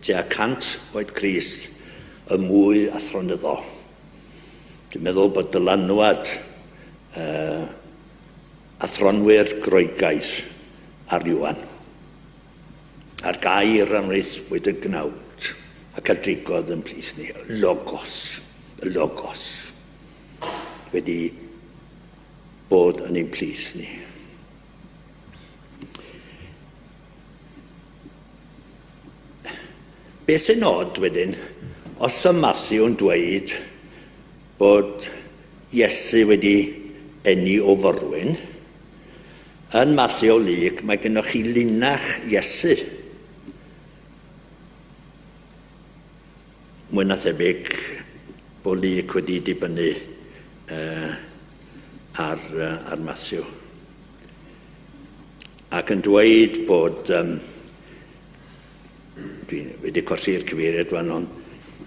tua 100 oed Crist, yn mwy athronyddol. Dwi'n meddwl bod dylanwad uh, athronwyr Groegaidd ar Ioan. A'r gair a wnaethpwyd yn gnawd ac a drigodd yn plith ni, logos, y logos, wedi bod yn ein plith ni. Be sy'n od wedyn, os y Matthew'n dweud bod Iesu wedi eni o forwyn, yn Matthew Luc mae gennych chi linach Iesu. Mwy na thebyg bod Luc wedi dibynnu uh, ar, uh, ar Matthew. Ac yn dweud bod, um, dwi wedi colli'r cyfeiriad fan, ond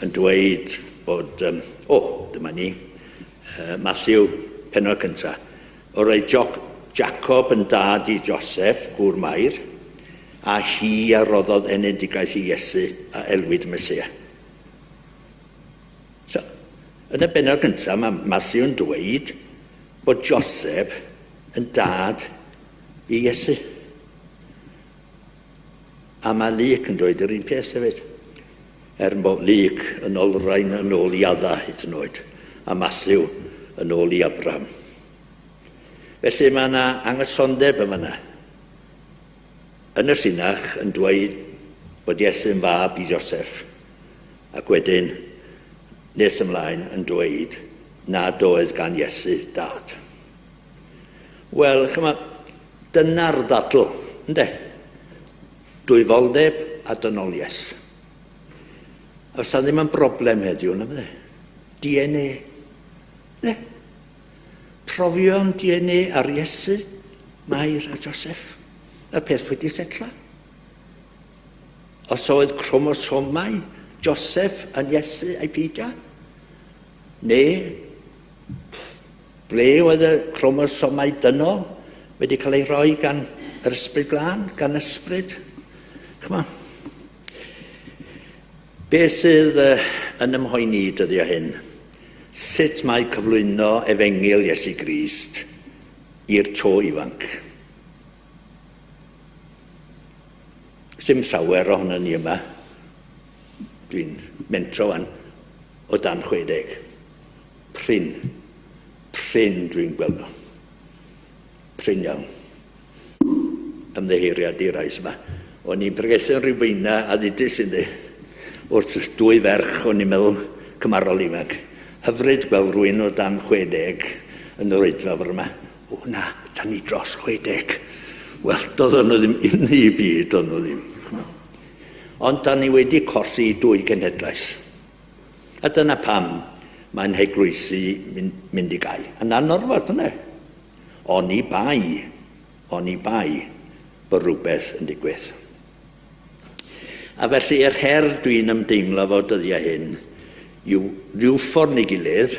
yn dweud bod, um, o, oh, dyma ni, uh, Matthew, penod cyntaf. O roedd Jacob yn dad i Joseph, gŵr Mair, a hi a roddodd enedigaeth i Iesu a elwid Meseia. So, yn y bennod gyntaf, mae Matthew yn dweud bod Joseph yn dad i Iesu. A mae Luc yn dweud yr un peth hefyd. Er bod Luc yn olrhain yn ôl i Adda hyd yn oed, a Matthew yn ôl i Abraham. Felly mae yna angysondeb yn fanna. Yn y llinach yn dweud bod Iesu'n fab i Joseph, ac wedyn nes ymlaen yn dweud nad oedd gan Iesu dad. Wel, chymod, dyna'r ddadl, ynde? Dwyfoldeb a dynoliaeth. Os ta ddim yn broblem heddiw, na fydde? DNA. Ne? Profion DNA ar Iesu, Mair a Joseph. Y peth wedi setla. Os oedd cromosomau Joseph yn Iesu a'i peidio, neu ble oedd y cromosomau dynol wedi cael ei rhoi gan yr Ysbryd Glân, gan ysbryd. Chma. Be sydd yn ymhoeni dyddiau hyn? Sut mae cyflwyno efengyl Iesu Grist i'r to ifanc? Sim llawer ohono ni yma, dwi'n mentro wan, o dan 60. Prin, prin dwi'n gweld nhw. Prin iawn. Ymddiheuriad i rai sy'n yma. O'n i'n pregethu yn Rhiwbeina a ddudus iddi wrth dwy ferch o'n i'n meddwl cymarol ifanc. Hyfryd gweld rhywun o dan 60 yn yr oedfa fore yma. O na, da ni dros 60. Wel, doedden nhw ddim yn eu byd, doedden nhw ddim. Ond da ni wedi colli dwy genhedlaeth. A dyna pam mae'n heglwysi mynd, mynd i gau. Yna'n anorfod, yna. Oni bai, oni bai bod rhywbeth yn digwydd. A felly yr her dwi'n ymdeimlo fo dyddiau hyn yw rhyw ffordd neu gilydd,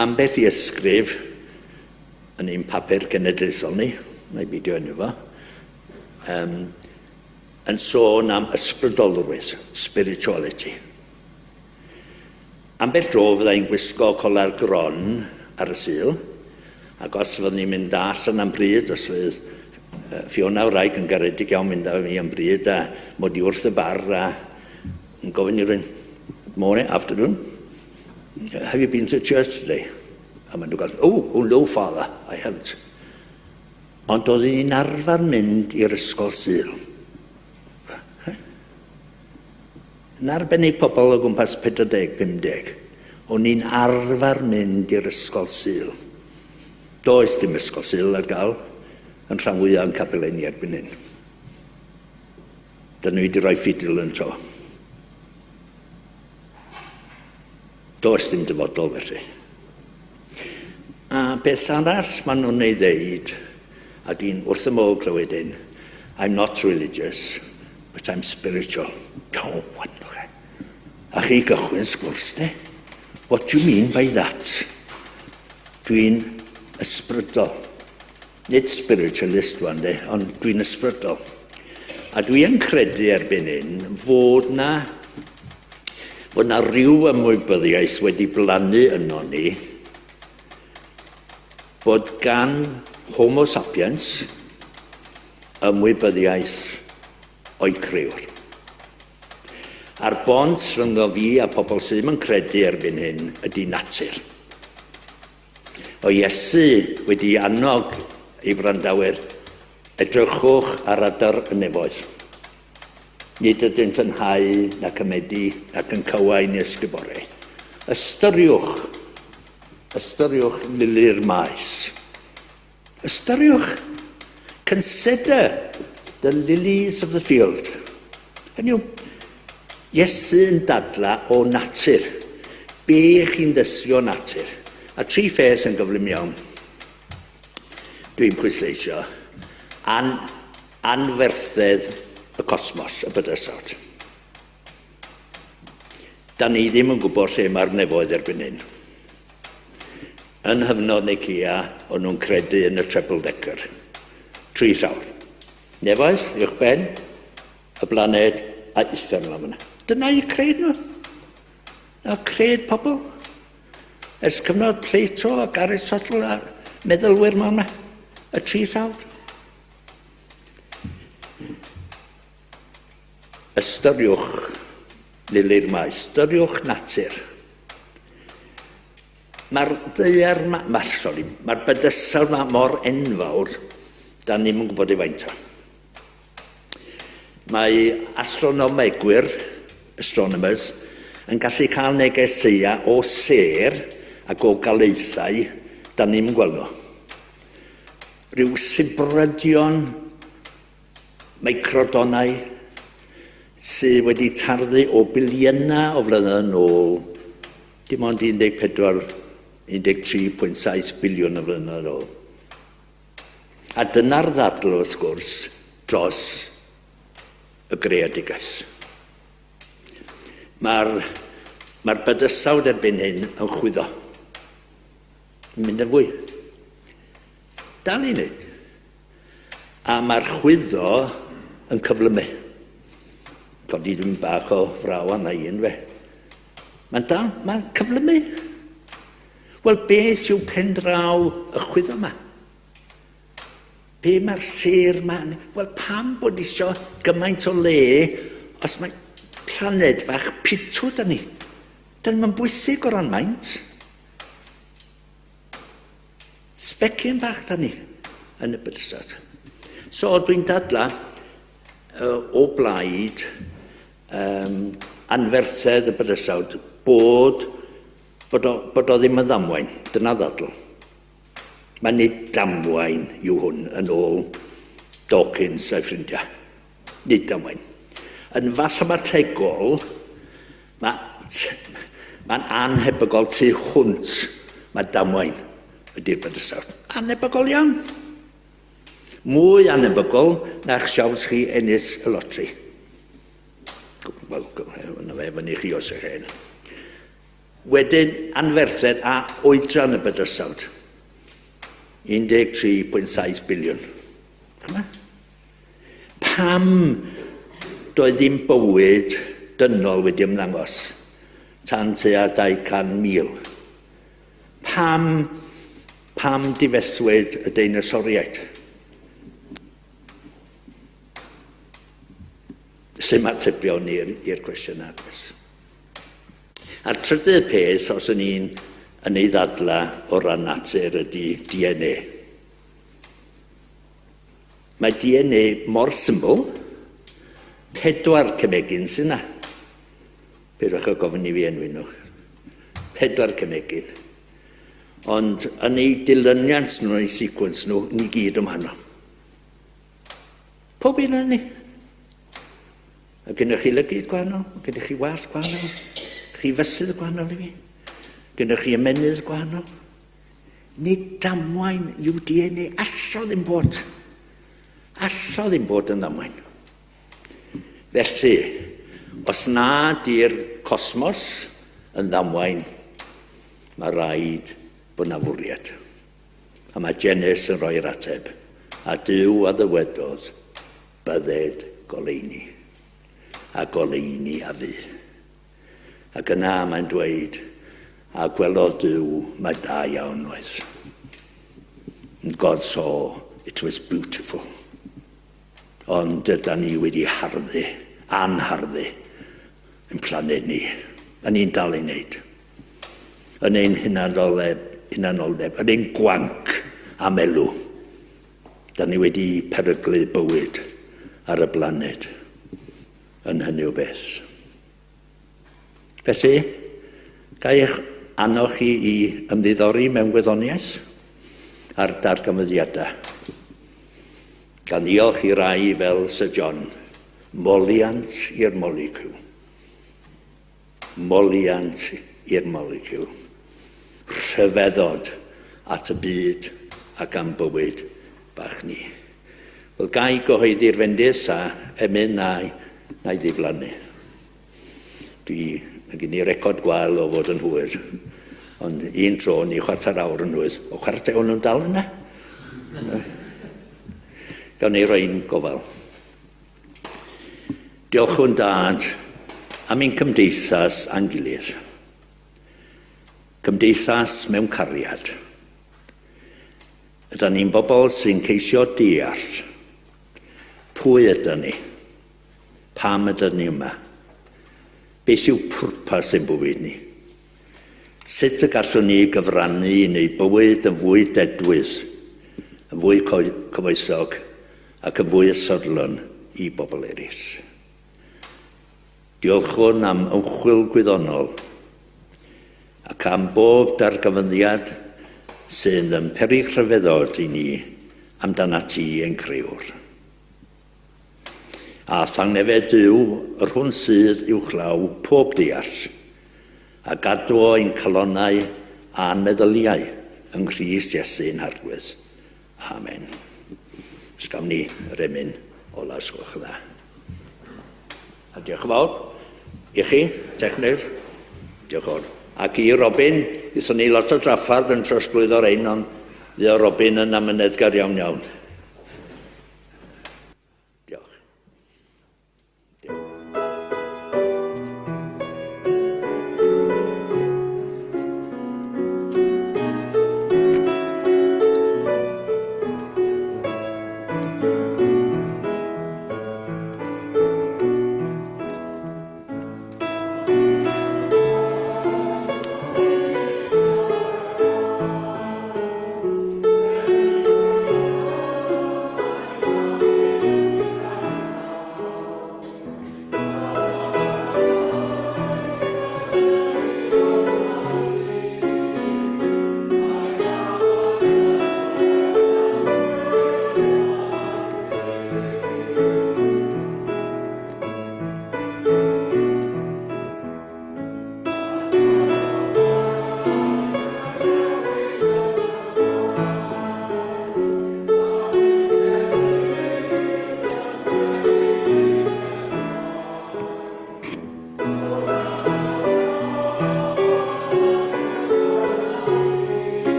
ambell i ysgrif yn ein papur cenedlaethol ni, na i beidio enw fo, um, yn sôn am ysbrydolrwydd, spirituality. Ambell dro fydda i'n gwisgo colar gron ar y Sul, ac os fyddwn ni'n mynd allan am bryd, os fydd Fiona wraig yn garedig iawn mynd â fi am bryd a mod i wrth y bar a yn gofyn i rywun, morning, afternoon, have you been to church today? A maen nhw'n gael, oh, oh no father, I haven't. Ond oeddwn i'n arfer mynd i'r ysgol Sul. Yn arbennig pobl o gwmpas 40, 50. O'n i'n arfer mynd i'r ysgol Sul. Does dim ysgol Sul ar gael yn rhan fwyaf o'n capelau ni erbyn hyn. Dyn nhw wedi rhoi ffidil yn to. Does dim dyfodol felly. A beth arall maen nhw'n ei ddeud, a dwi'n wrth y modd clywed hyn, I'm not religious, but I'm spiritual. Oh, what? A chi gychwyn sgwrs de? What do you mean by that? Dwi'n ysbrydol. Nid spiritualist rwan de, ond dwi'n ysbrydol. A dwi yn credu erbyn hyn fod na, fod na ryw ymwybyddiaeth wedi blannu yno ni bod gan Homo sapiens ymwybyddiaeth o'i crëwr. A'r bont rhyngddo fi a pobl sydd ddim yn credu erbyn hyn ydy natur. O Iesu wedi annog ei wrandawyr, Edrychwch ar adar y nefoedd. Nid ydynt yn hau nac yn medi nac yn cywain neu ysgubore. Ystyriwch, ystyriwch lili'r maes. Ystyriwch, consider the lilies of the field. Hynny yw, Iesu yn dadla o natur. Be chi'n ddysgu o natur? A tri pheth yn gyflym iawn. Dwi'n pwysleisio. An, anferthedd y cosmos, y bydysawd. Da ni ddim yn gwybod lle mae'r nefoedd erbyn hyn. Yn nghyfnod Nicaea, o'n nhw'n credu yn y treble decker. Tri llawr. Nefoedd, uwch ben, y blaned a uffern lan fyna. Dyna eu cred nhw. Na cred pobl. Ers cyfnod Plato ac Aristotle a meddylwyr mawr yma, y tri llawr. Ystyriwch lili'r maes, ystyriwch natur. Mae'r ddaear ma, ma, sori, mae'r bydysawd ma mor enfawr, da ni'm yn gwybod ei faint o. Mae astronomegwyr, astronomers, yn gallu cael negeseuau o sêr ac o galaethau da ni'm yn gweld nhw. Rhyw sibrydion Microdonau sydd wedi tarddu o biliynau o flynyddoedd yn ôl, dim ond 14, 13.7 biliwn o flynyddoedd yn ôl. A dyna'r ddadl, wrth gwrs, dros y greadigaeth. Mae'r mae bydysawd erbyn hyn yn chwyddo. Yn mynd yn fwy. Dal i wneud. A mae'r chwyddo yn cyflymu. Codi dwi'n bach o fraw arna i yn fe. Mae'n dal, mae'n cyflymu. Wel, beth yw pen draw y chwyddo yma? Be mae'r sêr yma? Wel, pam bod isio gymaint o le os mae planed fach pitw da ni? Dyn mae'n bwysig o ran maint. Sbecyn bach da ni yn y bydysawd. So dwi'n dadla o blaid um, anferthedd y bydysawd bod, bod, o, bod o ddim yn ddamwain. Dyna ddadl. Mae nid damwain yw hwn yn ôl Dawkins a'i ffrindiau. Nid damwain. Yn fathemategol, mae'n mae anhebygol tu hwnt mae damwain ydy'r bydysawd. Anhebygol iawn. Mwy anhebygol na'ch siawns chi ennill y lotri. Wel, yna fe, fyny chi os ych hen. Wedyn, anferthedd a oedran y bydysawd. 13.7 biliwn. Yma. Pam doedd ddim bywyd dynol wedi ymddangos tan tua 200,000? Pam, pam difethwyd y deinosoriaid? Sut atebion i'r cwestiynau, does? A'r trydydd peth, os yn un yn ei ddadla o ran natur, ydy DNA. Mae DNA mor syml, pedwar cemegyn sy'n na. Peidiwch â gofyn i fi enwi nhw. Pedwar cemegyn. Ond yn eu dilyniant nhw, eu sequence nhw, ni gyd yn wahanol. Pob un o'n ni. A gennych chi lygyd gwahanol, gennych chi wallt gwahanol, chi fysydd gwahanol i fi, gennych chi ymennydd gwahanol. Nid damwain yw DNA, allo ddim bod. Allo ddim bod yn ddamwain. Felly, os na di'r cosmos yn ddamwain, mae rhaid bod na fwriad. A mae Genes yn rhoi'r ateb. A Duw a ddywedodd, bydded goleuni. A goleuni a fu. Ac yna mae'n dweud, a gwelodd Duw, mae da iawn oedd. And God saw it was beautiful. Ond yda ni wedi harddu, anharddu, yn planed ni. A ni'n dal i wneud. Yn ein hunanoldeb, hunanoldeb, yn ein gwanc am elw. Da ni wedi peryglu bywyd ar y blaned yn hynny o beth. Felly, ga i eich annog chi i ymddiddori mewn gwyddoniaeth a'r darganfyddiadau. Gan ddiolch i rai fel Sir John, moliant i'r moleciwl. Moliant i'r moleciwl. Rhyfeddod at y byd ac am bywyd bach ni. Wel, ga i gyhoeddi'r fendith a emyn na, na i ddiflannu. Dwi, mae gen i record gwael o fod yn hwyr. Ond un tro, ni chwarter awr yn hwyr. O chwarter o'n nhw'n dal yna. Gawn ni roi'n gofal. Diolchwn Dad am ein cymdeithas a'n gilydd. Cymdeithas mewn cariad. Ydan ni'n bobl sy'n ceisio deall pwy ydan ni, pam ydan ni yma, beth yw pwrpas ein bywyd ni, sut y gallwn ni gyfrannu i wneud bywyd yn fwy dedwydd, yn fwy cyfoethog ac yn fwy ystyrlon i bobl eraill. Diolchwn am ymchwil gwyddonol ac am bob darganfyddiad sydd yn peri rhyfeddod i ni amdanat ti ein Crëwr. A thangnefedd Duw, yr hwn sydd uwchlaw pob deall, a gadwo ein calonnau a'n meddyliau yng Nghrist Iesu ein Harglwydd. Amen. Os gawn ni yr emyn ola, os gwelwch yn dda. A diolch yn fawr i chi, technegydd. Diolch yn fawr. Ac i Robin, gaethon ni lot o drafferth yn trosglwyddo'r ein, ond fuodd Robin yn amyneddgar iawn iawn.